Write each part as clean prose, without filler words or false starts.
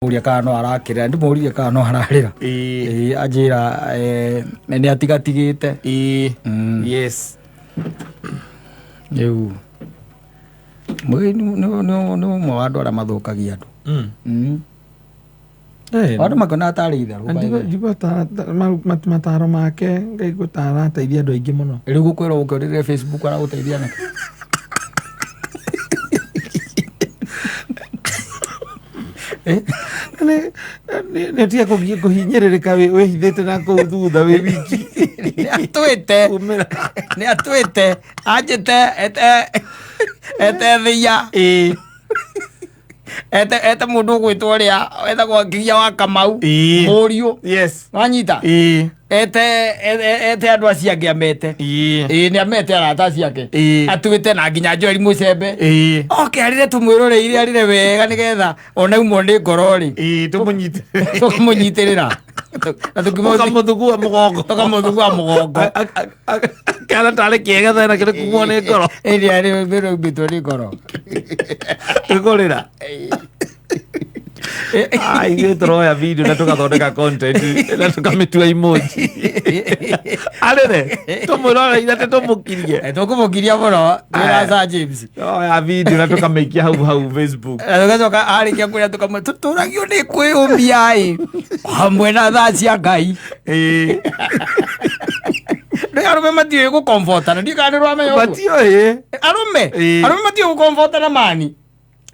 Ũria kana no arakĩrĩra, ndĩmũririe kana no ararĩra. Ĩĩ. Ĩĩ, anjĩra nĩ atigatigĩte. Ĩĩ. Yes. Rĩu Mũgeni nĩ ũmwe wa andũ arĩa mathũkagia andũ. Eh, Andũ makĩona tarĩ itherũ, by the way. Njigua mataro make ngaigua ta arateithia andũ aingĩ mũno. Rĩu gũkwĩra ũkĩũrĩre Facebook aragũteithia nĩkĩ? Eh? Nĩ tiga kũhinyĩrĩrĩka wĩhithĩte na kũu thutha wĩ wiki. Nĩ atwĩte. Umĩra. Nĩ atwĩte anjĩte ete ete thia. Ĩĩ. Ete ete mũndũ ũgwĩtwo ũrĩa etagwo Ngiria wa Kamau. Ĩĩ. Mũriũ. Yes. Wanyita? Ĩĩ. Ete ete andũ acio angĩ amete. Ĩĩ. Ĩĩ nĩ amete arata acio ake. Ĩĩ. Atuĩte na nginya Joel Mũcembe. Ĩĩ. Oke arĩre tũmwĩroreire arĩre wega nĩgetha ona umwo nĩ ngoro rĩ. Ĩĩ tũmũnyite. Tũkamũnyitĩrĩra. Na Ũkamũthugua mũgongo. tũkamũthugua mũgongo. Kana tarĩ kĩega thena kĩrĩ kumwo nĩ ngoro. Ĩrĩa arĩ wĩra umbĩtwo nĩ ngoro. Ĩkũrĩra. Ah, ithuĩ tũroya video na tũgathondeka content na tũkamĩtua emoji. Arĩre tũmwĩroreire atĩ tũmũkirie. Tũkũmũkiria mũno twĩra Sir James. Tũroya video na tũkamĩikia hau hau Facebook. Na tũgacoka arĩkia kwĩra tũkamwĩra tũtũragio nĩ kwĩyũmia ĩ hamwe na thaa cia Ngai. Ĩĩ. Rĩu arũme matiũĩ gũkomfotana, ndiũĩ kana nĩ ũramenya ũguo. Matiũĩ. Arũme Ĩĩ. arũme matiũĩ gũkomfotana mani.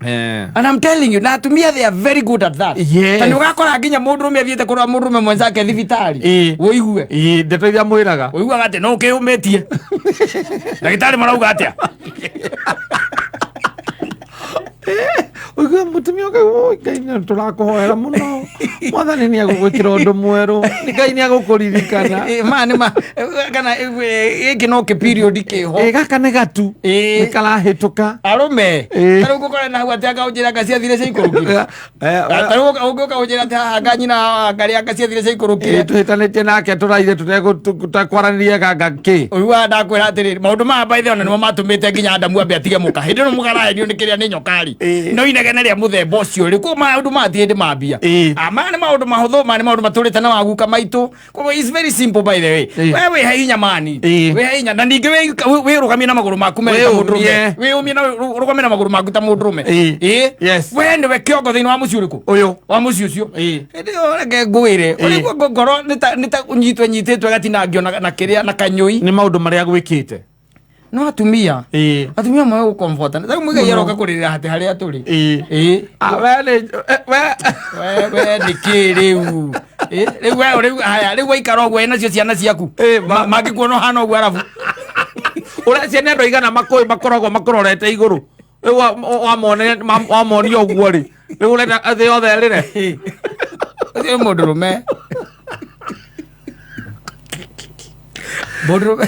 And I'm telling you, na atumia they are very good at that. Yes. Ta nĩ ũgakora nginya mũndũrũme athiĩte kũrora mũndũrũme mwenzake thibitarĩ. Ĩĩ. Ũigue. Ĩĩ, ndeto iria mwĩraga. Ũiguaga atĩ no ũkĩyũmĩtie. Ndagĩtarĩ marauga atĩa? Ũigua mũtumia ũkaigua, "Oi, Ngai nĩ tũrakũhoera mũno. Mwathani nĩ agũgwĩkĩra ũndũ mwerũ. Ngai nĩ agũkũririkana." Ĩ, ma nĩ ma kana gĩkĩ no kĩ period kĩho. Ĩ, gaka nĩ gatu. Ĩĩ. Nĩ karahĩtũka. Arũme. Ĩĩ. Ta rĩu ngũkora na hau atĩ anga ũnjĩra anga ciathire ciaikũrũkire. Ta rĩu ũngĩũka ũnjĩra atĩ haha anga nyina anga rĩ anga ciathire ciaikũrũkire. Tũhĩtanĩtie nake tũraire tũtekwaranĩria ganga kĩ. Ũiguaga ndakwĩra atĩrĩrĩ, maũndũ maya by the way ona nĩmo matũmĩte nginya Adamu ambe atige mũka. Hĩndĩ ĩno mũkarahenio nĩ kĩrĩa nĩ nyoka rĩ. Ĩĩ. No inegene rĩa mũthemba ũcio rĩ, koguo maũndũ maya ti hĩndĩ mambia. Ĩĩ. Ah, maya nĩ maũndũ mahũthũ, maya nĩ maũndũ matũrĩte na waguka maitũ. Koguo it's very simple by the way. Ĩĩ. We wĩhe hinya mani. Ĩĩ. Wĩhe hinya na ningĩ wĩrũgamie na magũrũ maku merĩ ta mũndũrũme. Wĩyũmie. Wĩyũmie na ũrũgame na magũrũ maku ta mũndũrũme. Ĩĩ. Ĩĩ. Yes. We nĩwe kĩongo thĩinĩ wa mũciĩ ũrĩkũ? Ũyũ. Wa mũciĩ ũcio. Ĩĩ. Hĩndĩ ĩyo reke ngwĩre. Ĩĩ. Ũrĩa ngoro nĩ ta ũnyitwo nyitĩtwo ĩgatinangio na kĩrĩa na kanyũi. Nĩ maũndũ marĩa gwĩkĩte. No atumia. Ĩĩ. Atumia moĩ gũkomfota. Rĩu Muigai Mũno. aroka kũrĩrĩra hatĩ harĩa tũrĩ. Ĩĩ. Ĩĩ. Ah, we nĩ we We nĩkĩ rĩu? Ĩ, rĩu we rĩu haya rĩu waikara ũguo nacio ciana ciaku. Ĩ, Mangĩkuona ũhana ũguo arabu. Ũrecia nĩ andũ aigana makũĩ makoragwo makũrorete igũrũ. Rĩu wamonia ũguo rĩ. Rĩu ũrenda thĩ yothe ĩrĩre. Ũcio nĩ mũndũrũme. Mũndũrũme.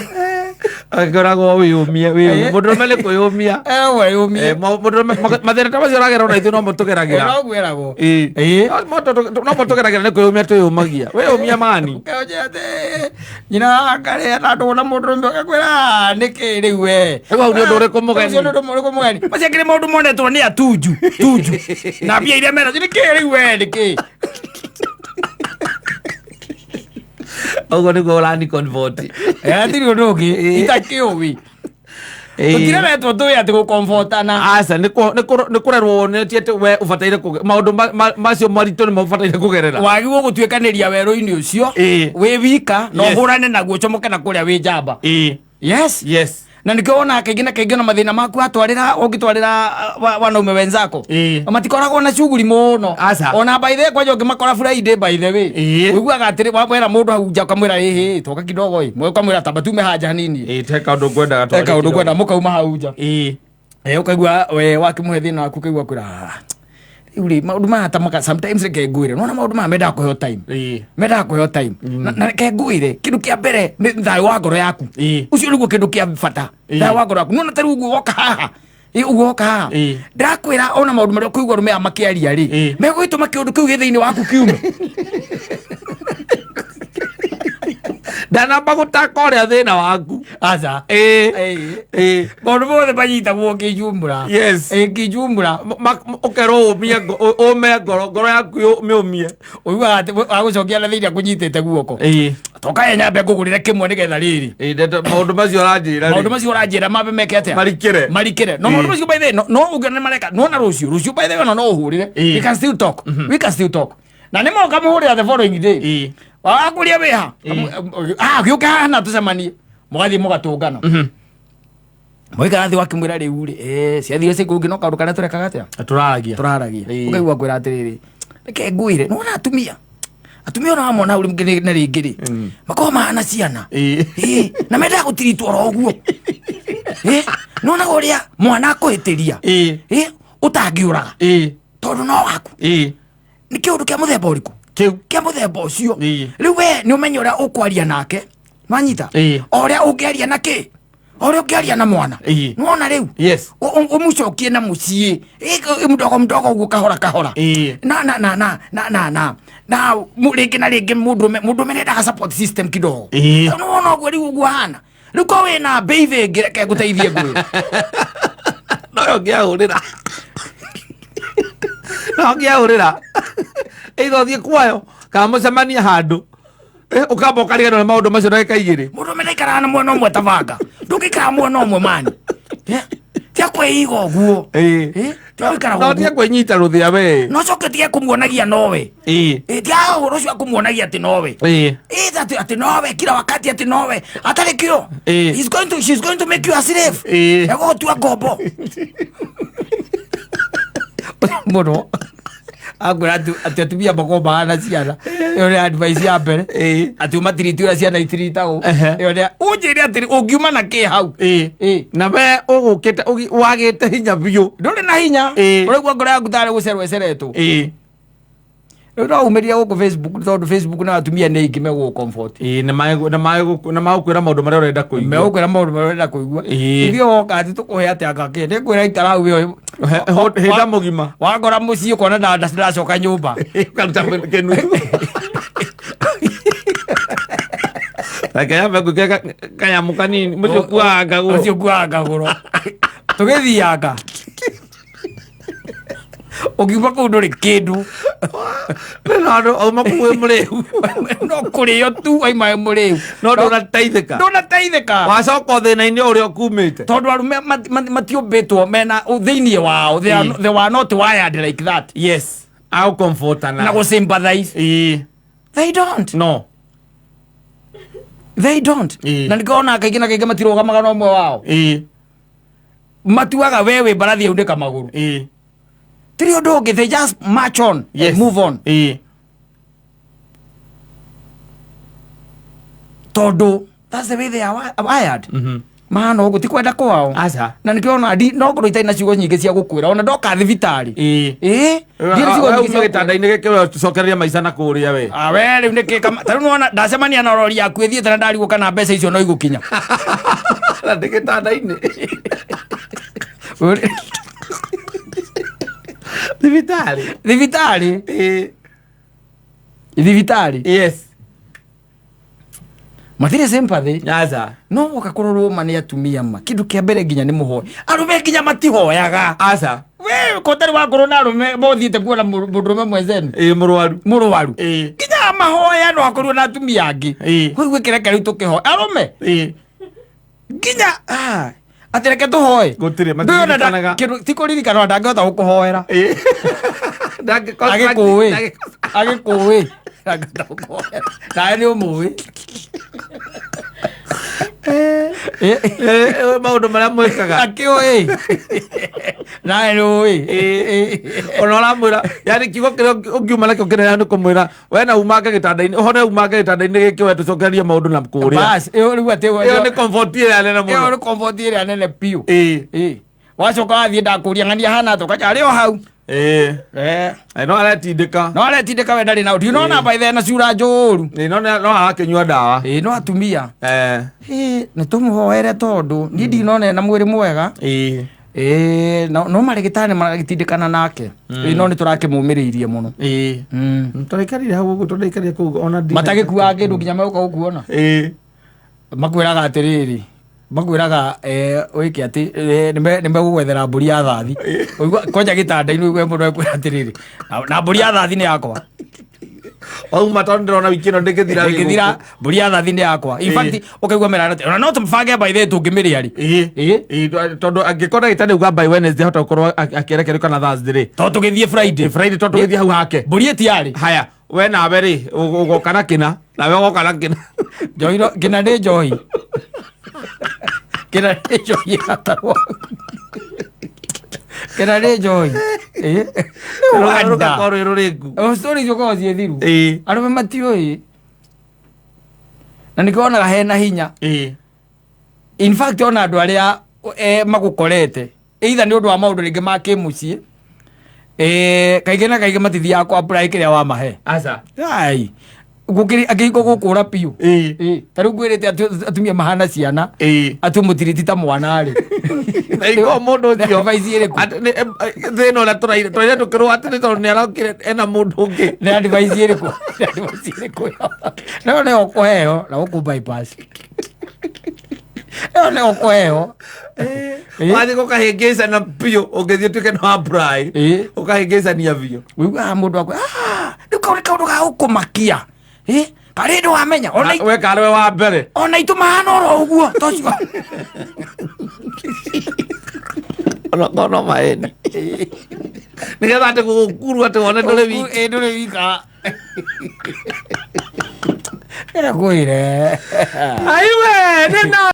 Angĩkoragwo wĩyũmie wĩyũmie. Ĩ. Mũndũrũme nĩ kwĩyũmia. Eh, weyũmie. Mũndũrũme mathĩna ta macio ũragera ona ithuĩ no mo tũgeragĩra. Noguo ĩragwo. Ĩ. Ĩ. No mo tũgeragĩra nĩ kwĩyũmia twĩyũmagia. Wĩyũmia mani. Ũkĩonjera atĩ, nyina akarĩa na ndũgũ na mũndũrũme ũgakwĩra "Ah, nĩkĩ rĩu we." Rĩu hau nĩ ũndũ ũrĩkũ mũgeni? Ũcio nĩ ũndũ ũrĩkũ mũgeni? Macio akĩrĩ maũndũ monetwo nĩ atunju tunju na mbia iria menacio nĩkĩ rĩu we nĩkĩ? Ũguo nĩguo ũrani convert. Hatirĩ ũndũ ũngĩ itakĩũĩ. Tũtireretwo tũĩ atĩ gũkomfotana. Aca nĩ kũrerwo wonetie atĩ we ũbataire maũndũ macio maritũ nĩmo ũbataire kũgerera. Wagĩrĩirwo gũtuĩkanĩria werũ-inĩ ũcio Ĩĩ. wĩ wika na Yes. ũhũrane naguo ũcomoke na kũrĩa wĩ njamba. Ĩĩ. Yes. Yes. Na nĩkĩo wonaga kaingĩ na kaingĩ ona mathĩna maku atwarĩra ũngĩtwarĩra wanaume wenzako Ĩĩ. matikoragwo na shughuli mũno. Aca. Ona by the way kwanja ũngĩmakora Friday by the way. Ĩĩ. Ũiguaga atĩrĩ wamwĩra mũndũ hau nja ũkamwĩra ĩhĩ toka kidogo ĩ ũkamwĩra tamba tume haja hanini. Ĩĩ te kaũndũ ngwendaga Te kaũndũ ngwenda mũkauma hau nja. Ĩĩ. Ũkaigua we wakĩmũhe thĩna waku ũkaigua kwĩra "Ah, rĩu rĩ maũndũ maya ta maka sometimes reke ngwĩre nona maũndũ maya mendaga kũheo time. Ĩĩ. Mendaga kũheo time. Na reke ngwĩre kĩndũ kĩa mbere nĩ thayũ wa ngoro yaku. Ĩĩ. Ũcio nĩguo kĩndũ kĩa bata. Ĩĩ. Thayũ wa ngoro yaku. Nona ta rĩu ũguo woka haha. Ĩ, ũguo woka haha. Ĩĩ. Ndakwĩra ona maũndũ marĩa ũkũigua arũme aya makĩaria rĩ. Ĩĩ. Megũgĩtũma kĩũndũ kĩu gĩ thĩinĩ waku kiume. Ndanamba gũtaka ũrĩa thĩna waku. Aca. Ĩĩ. Ĩĩ. Ĩĩ. Maũndũ mothe manyitagwo kĩjumbũra. Yes. Ĩĩ, kĩjumbũra. Ũkerwo ũmie ũme ngoro, ngoro yaku ũmĩũmie. Ũiguaga atĩ agũcokia na thĩinĩ akũnyitĩte guoko. Ĩĩ. Tokaye nyambe ngũgũrĩre kĩmwe nĩgetha rĩrĩ. Ĩĩ, ndeto maũndũ macio ũranjĩra Maũndũ rĩ. macio ũranjĩra mambe meke atĩa? Marikĩre. Marikĩre. No Ĩĩ. maũndũ macio by the way, no ũngĩona nĩ mareka. Nĩwona rũciũ, rũciũ by the way ona no ũhũrĩre. Ĩĩ. We can still talk. We can still talk. Na nĩ moka mũhũrĩra the following day. Ĩĩ. Wakũria wĩha. Ah, gĩũke haha na tũcemanie. Mũgathiĩ mũgatũngana. Mũikara thĩ wakĩmwĩra rĩu rĩ, eh, ciathire cikũngĩ no kaũndũ karĩa tũrekaga atĩa? Tũraragia. Tũraragia. Ĩĩ. Ũkaigua kwĩra atĩrĩrĩ, reke ngwĩre, nĩwona atumia. Atumia ona wamona hau rĩngĩ na rĩngĩ rĩ, makoragwo mahana ciana. Ĩĩ. Ĩĩ, na mendaga gũtiritwo oro ũguo. Ĩĩ, nĩwonaga ũrĩa mwana akũhĩtĩria. Ĩĩ. Ĩĩ, ũtangĩũraga. Ĩĩ. Tondũ no waku. Ĩĩ. Nĩ kĩũndũ kĩa mũthemba ũrĩkũ? Kĩu. Kĩa mũthemba ũcio. Ĩĩ. Rĩu we nĩ ũmenye ũrĩa ũkwaria nake. Nwanyita? Ĩĩ. O ũrĩa ũngĩaria na kĩ? O ũrĩa ũngĩaria na mwana. Ĩĩ. Nĩwona rĩu? Yes. Ũmũcokie na mũciĩ. Ĩ, mdogo mdogo ũguo kahora kahora. Ĩĩ. Na na na na na na na na rĩngĩ na rĩngĩ mũndũrũme mũndũrũme nĩendaga support system kidogo. Ĩĩ. Nĩwona ũguo rĩu ũguo hana. Rĩu ko wĩna mbeithi ĩngĩ reke ngũteithie ngwĩre. No ũngĩahũrĩra. No ũngĩahũrĩra. Either ũthiĩ kwayo kana mũcemanie handũ. Ũkamba ũkariganĩrwo nĩ maũndũ macio ndagĩka igĩrĩ. Mũndũrũme ndaikaraga na mwena ũmwe ta banga. Ndũngĩikara mwena ũmwe mani. Tia kwĩiga ũguo. Ĩĩ. Tia gũikara No tige ũguo. kwĩnyita rũthĩa we. No coke tige kũmuonagia nowe. Ĩĩ. Tia ũhoro ũcio akũmuonagia atĩ nowe. Ĩĩ. Ĩ, atĩ nowe kila wakati atĩ nowe. Atarĩ kĩo. Ĩĩ. He's going to, she's going to make you a slave. Ĩĩ. Egũgũtua ngombo. Mũno. Akwĩra atĩ atumia makoragwo mahana ciana. Ĩyo nĩ advice ya mbere. Ĩĩ. Atĩ ũmatiriti ũrĩa ciana itiritagwo. Ehe. Ĩyo nĩ ũnjĩre atĩrĩ ũngiuma na kĩ hau. Ĩĩ. Ĩĩ. Na we ũgũkĩte wagĩte hinya biũ. Ndũrĩ na hinya. Ĩĩ. Ũraigua ngoro yaku tarĩ gũcerwo ĩceretwo. Ĩĩ. Rĩu no umĩrire gũkũ Facebook tondũ Facebook na atumia nĩ aingĩ megũgũ comfort. Ĩĩ nĩ magũkwĩra maũndũ marĩa ũrenda kũigua. Megũkwĩra maũndũ marĩa ũrenda kũigua. Ĩĩ. Ithuĩ woka atĩ tũkũhe atĩa ngakĩ. Nĩngwĩra ikara hau ĩyo. Hĩnda mũgima. Wangora mũciĩ ũkona ndacoka nyũmba. Ũkaruta kĩnuthu. Reke yambe ngwĩke kanyamũ kanini mũcio ũkuaga ngagũro. Ũcio ũkuaga ngagũro. Tũgĩthianga. Ũngiuma kũu ndũrĩ kĩndũ. No andũ auma kũu wĩ mũrĩu. No kũrĩo tu waima wĩ mũrĩu. No ndũnateithĩka. Ndũnateithĩka. Wacoka thĩna-inĩ ũrĩa ũkumĩte. Tondũ arũme matiũmbĩtwo mena thĩinĩ wao. They are, they were not wired like that. Yes. Agũcomfortana. Na gũsympathize. Ĩĩ. They don't. No. They don't. Ĩĩ. Na nĩkĩo ona kaingĩ na kaingĩ matirũgamaga na ũmwe wao. Ĩĩ. Matuaga we wĩ mbarathi yaunĩka magũrũ. Ĩĩ. Tiri ũndũ ũngĩ, they just march on Yes. and move on. Ĩĩ. Tondũ that's the way they are wired. Mahana ũguo ti kwenda kwao. Aca. Na nĩkĩo ona no ngorwo itarĩ na ciugo nyingĩ cia gũkwĩra ona ndoka thibitarĩ. Ĩĩ. Ĩĩ. Ndirĩ ciugo nyingĩ cia gũkwĩra. Gĩtanda-inĩ gĩkĩ we tũcokereria maica na kũrĩa we. Ah, we rĩu nĩkĩ kama ta rĩu nĩwona ndacemania na rori yaku ĩthiĩte na ndarigwo kana mbeca icio no igũkinya. Na ndĩ gĩtanda-inĩ. Thibitarĩ. Thibitarĩ. Ĩĩ. Thibitarĩ. Yes. Matirĩ sympathy. Aca. No woka kũrorwo ma nĩ atumia ma kĩndũ kĩa mbere nginya nĩ mũhoe arũme nginya matihoyaga. Aca. We kotarĩ wakorwo na arũme mothiĩte kuona mũndũrũme mwenzenu Ĩĩ mũrwaru. mũrwaru Ĩĩ. nginya mahoya no akorirwo na atumia angĩ. Ĩĩ. Rĩu gwĩkĩreke rĩu tũkĩhoe arũme Ĩĩ. nginya atĩ reke tũhoe. Gũtirĩ, Ndũĩ ona matiririkanaga. kĩndũ ti kũririkana ona ndangĩhota gũkũhoera. Ĩĩ. Agĩkũĩ. Agĩkũĩ. Ndangĩhota gũkũhoera. Nawe nĩ ũmũĩ. Maũndũ marĩa mwĩkaga. Akĩũĩ. Nawe nĩ ũĩ. Ona ũramwĩra yani kiugo kĩrĩa ũngiuma nakĩo kĩnene nĩ kũmwĩra we na umange gĩtanda-inĩ ũhone umange gĩtanda-inĩ gĩkĩ we tũcokererie maũndũ na kũrĩa. Bas, ĩyo rĩu atĩ Ĩyo nĩ comfort ĩrĩa nene ĩyo mũno. nĩ comfort ĩrĩa nene biũ. Ĩĩ. Ĩĩ. Wacoka wathiĩ ndakũria ng'ania hana atĩa ũkanja arĩ o hau. Ĩĩ. Eh. No aretindĩka. No aretindĩka we ndarĩ na ndinona by the na cura njũru. Ĩĩ no no arakĩnyua ndawa. Ĩĩ no atumia. Eh. Ĩĩ nĩ tũmũhoere tondũ niĩ ndinona ena mwĩrĩ mwega. Ĩĩ. Ĩĩ no marĩgĩtarĩ maragĩtindĩkana nake. Ĩĩ no nĩ tũrakĩmũmĩrĩirie mũno. Ĩĩ. Tũraikarire hau ũguo tũraikarire kũu ona ndina. Matagĩkuaga kĩndũ nginya megũka gũkuona. Ĩĩ. Makwĩraga atĩrĩrĩ Makwĩraga wĩke atĩ nĩmegũgwethera mbũri ya thathi. Ũigua kwanja gĩtanda-inĩ ũigue mũndũ ekwĩra atĩrĩrĩ, na mbũri ya thathi nĩ yakwa. Wauma tondũ ndĩrona wiki ĩno ndĩngĩthira wĩ Ndĩngĩthira, gũkũ. mbũri ya thathi nĩ yakwa. In fact, ũkaigua merana atĩ, ona no tũbange by the way tũngĩmĩrĩa rĩ. Ĩĩ. Ĩĩ, tondũ angĩkorwo ndagĩtarĩ auga by Wednesday ahota gũkorwo akĩerekerio kana Thursday rĩ. Tondũ tũgĩthiĩ Friday. Friday tondũ tũgĩthiĩ hau hake. Mbũri ĩtiarĩ. Haya, we nawe rĩ, ũgoka na kĩna, nawe ũgoka na kĩna. Njohi kĩna nĩ njohi. Kĩna nĩ njohi ĩgatarwo. Kĩna nĩ njohi. Ĩĩ. Wanda. Rũgakorwo rwĩ rũrĩku. O story icio koragwo ciĩ thiru. Ĩĩ. Arũme matiũĩ. Na nĩkĩo wonaga hena hinya. Ĩĩ. In fact ona andũ arĩa magũkorete either nĩ ũndũ wa maũndũ rĩngĩ ma kĩmũciĩ, kaingĩ na kaingĩ matithiaga kũ apply kĩrĩa wamahe. Aca. Ai. Gũkĩrĩ angĩkorwo gũkũra biũ. Ĩĩ. Ĩĩ. Ta rĩu ngwĩrĩte atĩ atumia mahana ciana. Ĩĩ. Atĩ ũmũtirĩti ta mwana rĩ. Na iko mũndũ ũcio. Advice ĩrĩkũ? Atĩ thĩna ũrĩa tũraire tũraire tũkĩrwo atĩ nĩ tondũ nĩ arokire ena mũndũ ũngĩ. Nĩ advice ĩrĩkũ? Nĩ advice ĩrĩkũ ĩyo? Nayo nĩyo ũkũheo na gũkũ bypass. Ĩyo nĩyo ũkũheo. Ĩĩ. Wathiĩ gũkahĩngĩcana biũ ũngĩthiĩ ũtuĩke no apply. Ĩĩ. Ũkahĩngĩcania biũ. Ũiguaga mũndũ akwe, "Ah, rĩu kau nĩ kaũndũ ga gũkũmakia. Ĩ, karĩ ndũ wamenya. Ona We karĩ we wa mbere. Ona itũ mahana oro ũguo. Tocio. Ona korwo no maeni. Nĩgetha atĩ gũgũkuru atĩ wone ndũrĩ wiki. Ĩ, ndũrĩ wika. Ĩra kwĩre. Aiwe, nĩ na